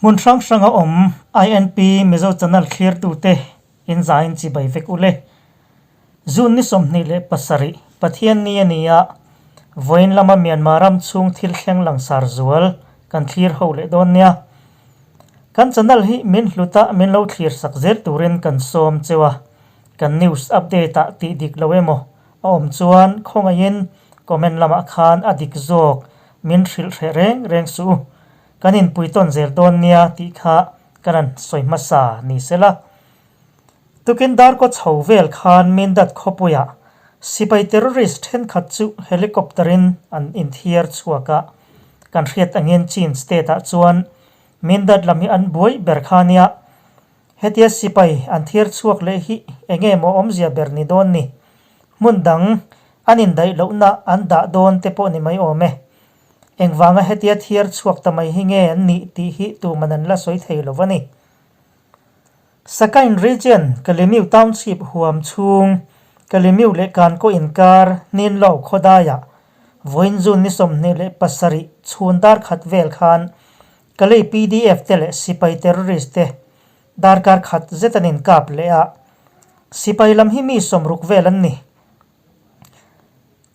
Hmun hrang hranga awm INP Mizo channel thlirtute in zain chibai vek u le. June ni 27 Pathian ni a ni a, vawiin lama Myanmar ram chhung thil thleng langsar zual kan thlir ho leh dawn nia. Kan channel hi min hlut a min lo thlir sak zel turin kan sawm cheu a, kan news update ah tih dik lo emaw a awm chuan khawngaihin comment lamah khan a dik zawk min hrilh hreh reng reng suh u. Kan inpui tawn zel dawn nia tih kha ka rawn sawi hmasa ni se la. Tukin darkaw chho vel khan Mindat khawpuiah sipai terrorist thenkhat chu helicopter in an inthiar chhuak a, kan hriat angin Chin state ah chuan Mindat lam hi an buai ber kha nia. Hetia sipai an thiar chhuak leh hi enge maw awmzia ber ni dawn ni? Hmun dang an indaih lohna an dah dawn te pawh ni mai awm e. Engvanga hetia thiar chhuak ta mai hi nge an nih tih hi tuman an la sawi thei lo a ni. Sakain Region, Kalemiu Township huam chhung, Kalemiu leh Kankaw inkar Hninlo khawdaiah vawiin June ni 27 chhun dar khat vel khan Kalei pdf te leh sipai terrorist te darkar khat zet an inkap leh a, sipai lam hi mi 60 vel an ni.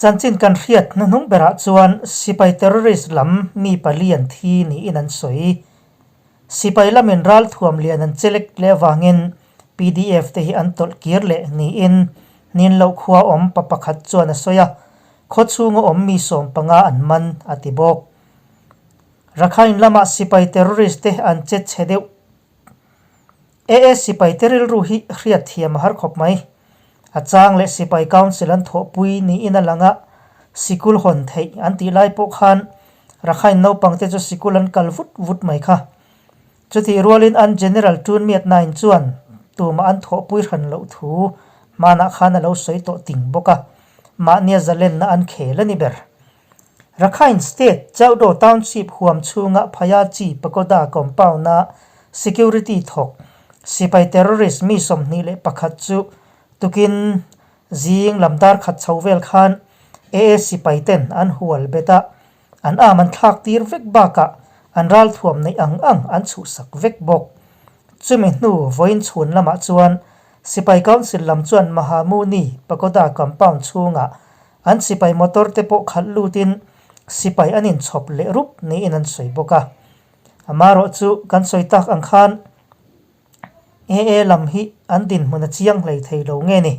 Chanchin kan hriat hnuhnung berah chuan sipai terrorist lam mi pali an thi niin an sawi. Sipai lamin ral thuam lian an chelek leh avangin pdf te hi an tawlh kir leh niin Hninloh khua awm pa pakhat chuan a sawi a, khaw chhunga awm mi 15 an man a ti bawk. Rakhine lamah sipai terrorist te an che chhe deuh. AA sipai te rilru hi hriat thiam a har khawp mai. A chang leh sipai council an thawhpui niin a lang a, sikul hawn theih an tih lai pawh khan Rakhine naupang te chu sikul an kal vut vut mai kha. Chutih rualin an General Tun Myat Naing chuan tumah an thawhpui hran loh thu hmanah khan a lo sawi tawh ting bawk a, mahnia zalenna an khel a ni ber. Rakhine State, Chaudo Township huam chhunga Phayachi Pagoda compound-a security thawk sipai terrorist mi 21 chu tukin zing lam dar khat chho vel khan AA sipai ten an hual bet a, an arm an thlak tir vek bakah an ralthuam neih ang ang an chhuhsak vek bawk. Chumi hnu vawiin chhun lamah chuan Sipai Council lam chuan Mahamuni Pagoda compound chhungah An sipai motor te pawh khalh lutin sipai an inchhawp leh rup niin an sawi bawk a. Amaherawh chu kan sawi tak ang khan AA lam hi an dinhmun a chiang hlei thei lo nge ni?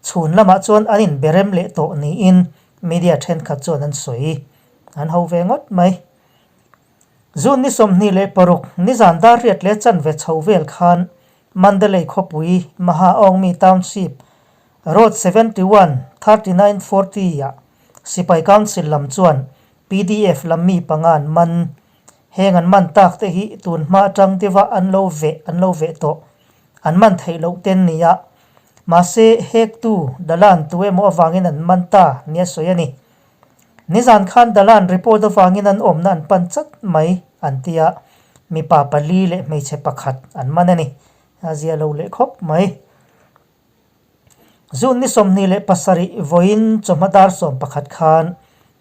Chhun lamah chuan an inberem leh tawh niin media thenkhat chuan an sawi. An ho ve ngawt mai. June ni 26 nizan dar riat leh chanve chho vel khan Mandalay khawpui Mahaawngmi Township Road 71, 39, 40 ah Sipai Council lam chuan pdf lam mi panga an man. Heng an man tak te hi tun hma atang deuha an lo veh an lo veh tawh. An man theih loh ten nia. Mahse hektu Dalan tu emaw avangin an man ta nia sawi a ni. Nizan khan Dalan report avangin an awmna an pan chat mai an ti a, mipa pali leh hmeichhe pakhat an man a ni. A zia lo leh khawp mai. June ni 27 vawiin chawhma dar 11 khan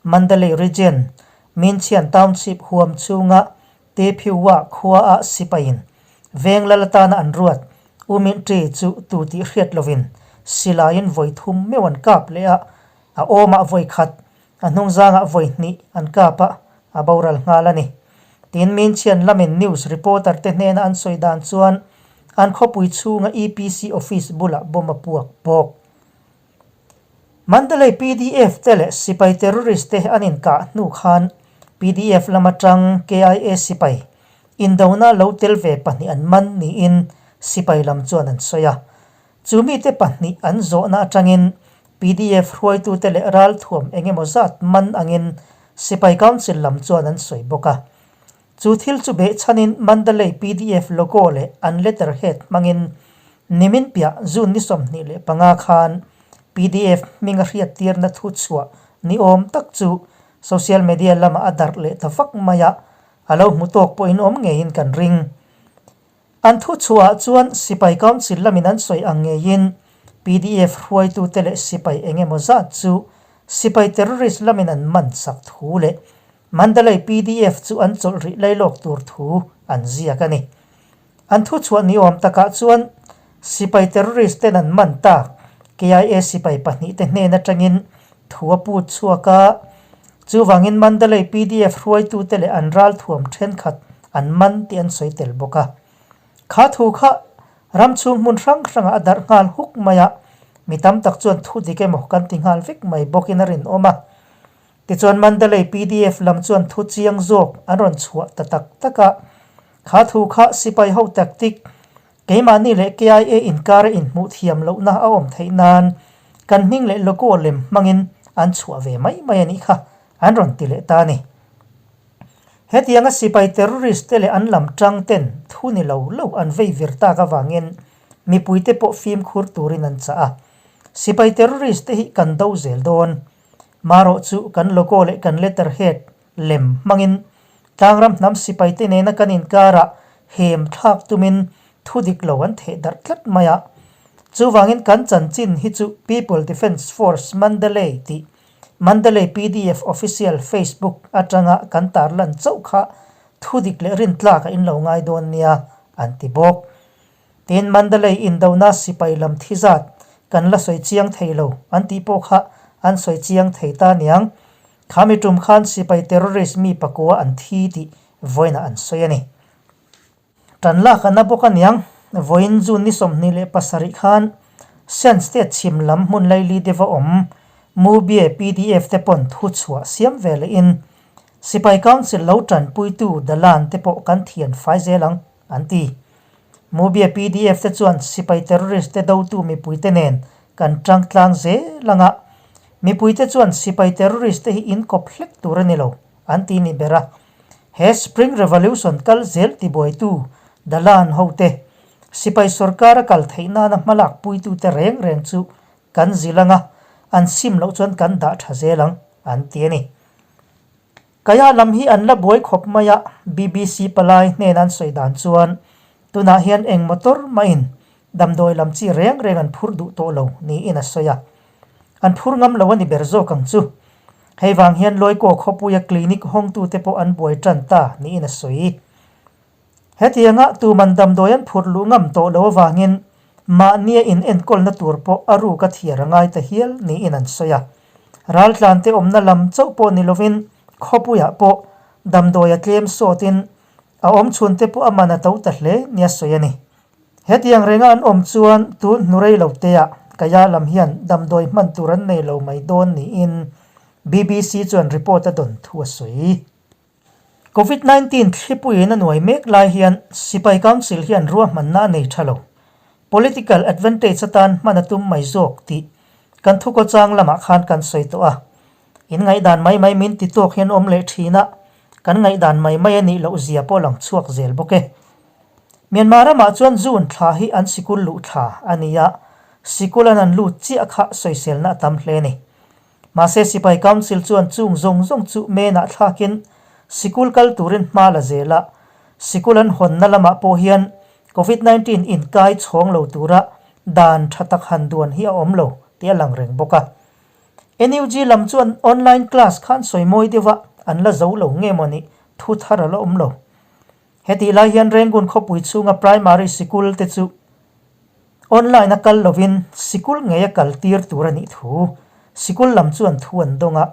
Mandalay Region, Minchian Township huam chhunga Tephiwa khuaah sipaiin veng lal atana an ruat U Min Ṭi chu tu tih hriat lovin silaiin vawi thum meuh an kap leh a, a awmah vawi khat, a hnungzangah vawi hnih an kap a, a boral nghal a ni. Tin, Minchian lamin news reporter te hnena an sawi dan chuan an khawpui chhunga EPC office bulah bomb a puak bawk. Mandalay pdf te leh sipai terrorist te an inkah hnu khan pdf lam atang KIA sipai indona lo tel ve pahnih an man niin sipai lam chuan an sawi a. Chu mite pahnih an zawhna atangin pdf hruaitute leh ralthuam eng emaw zat man angin sipai council lam chuan an sawi bawk a. Chu thil chu behchhanin Mandalay pdf logo leh an letterhead hmangin nimin piah June ni 25 khan pdf hminga hriattirna thu chhuah ni awm tak chu social media lamah a darh leh ta vak mai a, a lo hmu tawk pawhin awm ngeiin kan ring. An thu chhuahah chuan sipai council lamin an sawi ang ngeiin pdf hruaitute leh sipai eng emaw zat chu sipai terrorist lamin an man sak thu leh. Mandalay pdf chu an chawlh rih lailawk tur thu an ziak a ni. An thuchhuah ni awm takah chuan sipai terrorist ten an man tak KIA sipai pahnihte hnen atangin thu a put chhuak a, chuvangin Mandalay pdf hruaitute leh an ralthuam thenkhat an man tih an sawi tel bawk a. Kha thu kha ram chhung hmun hrang hrangah a darh nghal huk mai a, mi tam tak chuan thu dik emaw kan ti nghal vek mai bawkin a rinawm a. Tichuan Mandalay pdf lam chuan thu chiang zawk an rawn chhuah ta tak tak a, kha thu kha sipai ho tactic, keimahni leh KIA inkara inhmuh thiam lohna a awm theih nan kan hming leh logo lem hmangin an chhuah ve mai mai a nih kha an rawn ti leh ta a ni. Hetianga sipai terrorist te leh an lam tang ten thu ni lo lo an vei vir tak avangin mipuite pawh fimkhur turin an chah a, sipai terrorist te hi kan do zel dawn. Marawh chu kan logo leh kan letterhead lem hmangin tlangram hnam sipaite nena kan inkarah hem thlak tumin thu dik lo an theh darh tlat mai a. Chuvangin kan chanchin hi chu People Defence Force Mandalay tih Mandalay pdf official Facebook atanga kan tarlan chauh kha thu dik leh rintlak a inlo ngai dawn nia an ti bawk. Tin, Mandalay indona sipai lam thi zat kan la sawi chiang thei lo an tih pawh kha an sawi chiang thei ta niang. Kha mi tum khan sipai terrorist mi pakua an thi tih vawiinah an sawi a ni. Tan lak a na bawk a niang. Vawiin June ni 27 khan Shan State chhim lam hmun laili deuha awm Mubye pdf te pawn thu chhuah siam ve lehin Sipai Council lo tanpuitu Dalan te pawh kan thian fai zel ang. an ti. Mubia pdf te chuan sipai terrorist te dotu mipuite nen kan tang tlang zel ang a, mipuite chuan sipai terrorist te hi inkawp hlek tur a ni lo, an ti ni ber a. He Spring Revolution kal zel tibuaitu Dalan ho te, sipai sorkar a kal theih nana hmalak puitute reng reng chu kan zil ang a, an sim loh chuan kan dah tha zel ang, an ti a ni. Kaya lam hi an la buai khawp mai a, BBC palai hnena an sawi dan chuan tunah hian eng motor mahin damdawi lam chi reng reng an phur duh tawh lo niin a sawi a. An phur ngam lo a ni ber zawk ang chu. Hei vang hian Lawikaw khawpuia clinic hawngtute pawh an buai tan ta niin a sawi. Hetianga tuman damdawi an phurh luh ngam tawh lo avangin mahnia in enkawlna tur pawh a ruk a thiar a ngai ta hial niin an sawi a. Raltlante awmna lam chauh pawh ni lovin khawpuiah pawh damdawi a tlem sawtin a awm chhunte pawh a man a to ta hle nia sawi a ni. Hetiang renga an awm chuan tun hnu rei lo teah Kaya lam hian damdawi hman tur an nei lo mai dawn niin BBC chuan report a dawn thu a sawi. Covid 19 thlipuiin a nuai mek lai hian Sipai Council hian ruahmanna a nei tha lo. Political advantage atan hman a tum mai zawk tih kan thukawchang lamah khan kan sawi tawh a. In ngaihdan mai mai min ti tawk hian awm leh thin a, kan ngaihdan mai mai a nih loh zia pawh lang chhuak zel bawk e. Myanmar ramah chuan June thla hi an sikul luh thla a ni a, sikul an an lut chiah kha sawiselna a tam hle a ni. Mahse Sipai Council chuan chung zawng zawng chu menah thlakin sikul kal turin hma la zel a, sikul an hawnna lamah pawh hian Covid 19 inkai chhawng lo tura dan tha tak han duan hi a awm lo tih a lang reng bawk a. NUG lam chuan online class khan sawi mawi deuh a, an la zo lo nge maw ni thu thar a la awm lo. Hetih lai hian Rangoon khawpui chhunga primary sikul te chu Online a kal lovin sikul ngei a kal tir tur a nih thu sikul lam chuan thu an dawng a.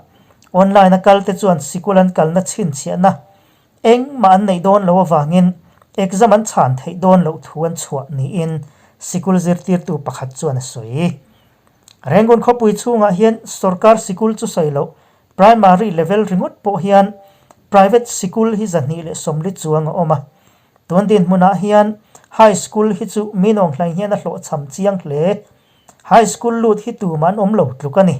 Online a kal te chuan sikul an kalna chhinchhiahna engmah an neih dawn loh avangin exam an chhan theih dawn loh thu an chhuah niin sikul zirtirtu pakhat chuan a sawi. Rangoon khawpui chhungah hian sorkar sikul chu sawi loh primary level ringawt pawh hian private sikul hi 240 chuang a awm a. Tun dinhmunah hian High School hi chu mi nawnghlain hian a hlawhchham chiang hle. High School lut hi tumah an awm lo tluk a ni.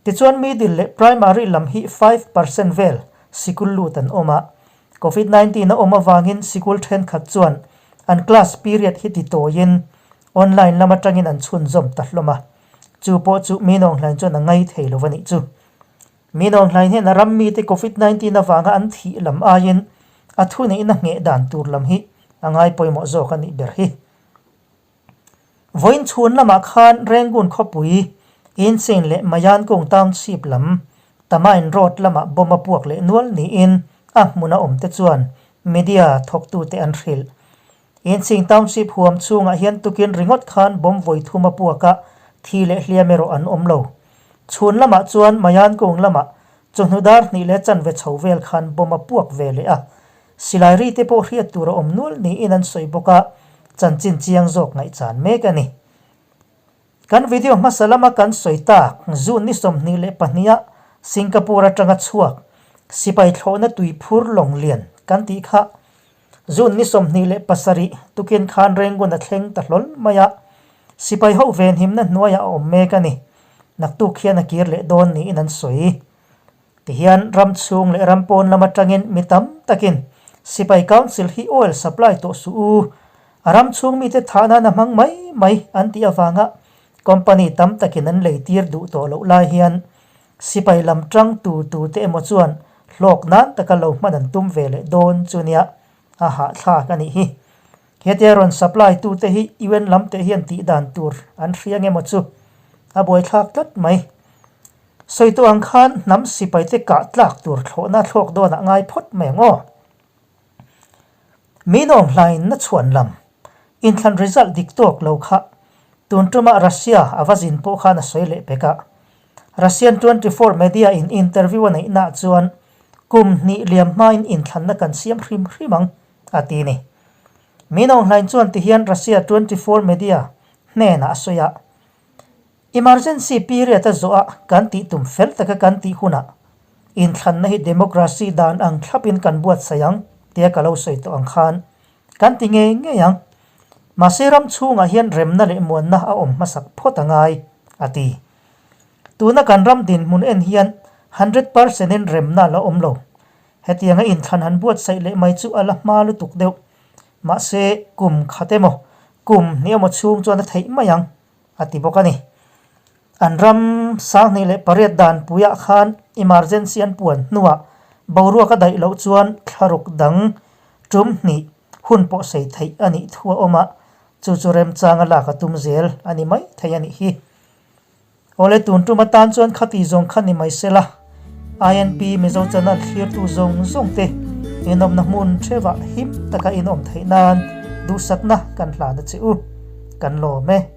Tichuan Middle leh Primary lam hi 5% vel sikul lut an awm a. Covid 19 a awm avangin sikul thenkhat chuan an class period hi ti tawiin online lam atangin an chhunzawm ta hlawm a. Chu pawh chu mi nawnghlain chuan a ngai thei lo a nih chu. Mi nawnghlain hian a ram mite Covid 19 avanga an thih lam aiin a thuneihna ngheh dan tur lam hi a ngai pawimawh zawk a nih ber hi. Vawiin chhun lamah khan Rangoon khawpui, Insein leh Mayankung Township lam Tamain Road lamah bomb a puak leh nual niin a hmuna awmte chuan media thawktute an hrilh. Inching Township huam chhungah hian tukin ringawt khan bomb vawi thum a puak a, thi leh hliam erawh an awm lo. Chhun lamah chuan Mayan kung lamah chawhnu dar hnih leh chanve chho vel khan bomb a puak ve leh a. Silai ri te pawh hriat tur a awm nual niin an sawi bawk a, chanchin chiang zawk ngaihchan mek a ni. Kan video hmasa lama kan sawi tak June ni 22 ah Singapore atanga chhuak sipai thlawhna tui phur lawng lian kan tih kha June ni 27 tukin khan Rangoon a thleng ta hlawl mai a, sipai ho venhimna hnuaiah a awm mek a ni. Naktuk hian a kir leh dawn niin an sawi. Tihian ram chhung leh ram pawn lam atangin mi tam takin Sipai Council hi oil supply tawh suh u, a ram chhung mite thah nan a hmang mai mai an tih avanga company tam takin an lei tir duh tawh loh lai hian sipai lam tang tu tute emaw chuan hlawk nan taka lo hman an tum ve leh dawn chu nia a hahthlak a nih hi. Hetia rawn supply tute hi UN lam te hian tih dan tur an hria nge maw chu a buaithlak tlat mai. Sawi tawh ang khan hnam sipaite kah tlak tur thlawhna thlawk dawnah ngai phawt mai ang aw. Min awm hlain na chhuan lam inthlan result dik tawk lo kha tun tumah Russia a va zin pawh khan a sawi leh pek a. Russian 24 media in interview a neih nah chuan kum hnih liam hmain inthlanna kan siam hrim hrim ang a ti ni. Min awm hlain chuan tihian Russia 24 media hnenah a sawi a. Emergency period a zawh a kan tih tum fel taka kan tih hunah inthlanna hi democracy dan ang thlapin kan buatsaih ang tia ka lo sawi tawh ang khan kan ti ngei ngei ang. Mahse ram chhungah hian remna leh muanna a awm hmasak phawt a ngai, a ti. Tuna kan ram dinhmun en hian 100% in remna a la awm lo. Hetianga inthlan han buatsaih leh mai chu a la hma lutuk deuh. Mahse kum khat emaw kum hnih emaw chhung chuan a theih mai ang. a ti bawk a ni. An ram 2008 danpuiah khan emergency an puan hnuah boruak a daih loh chuan thlaruk dang tum hnih hun pawh sei theih a nih thu a awm a, chu chu remchanga lak a tum zel a ni mai thei a nih hi. Awle tun tum atan chuan khati zawng kha ni mai sela, INP Mizo channel thlirtu zawng zawng te inawmna hmun theuhah him taka inawm theih nan duhsakna kan hlan a che u. Kan lawm e.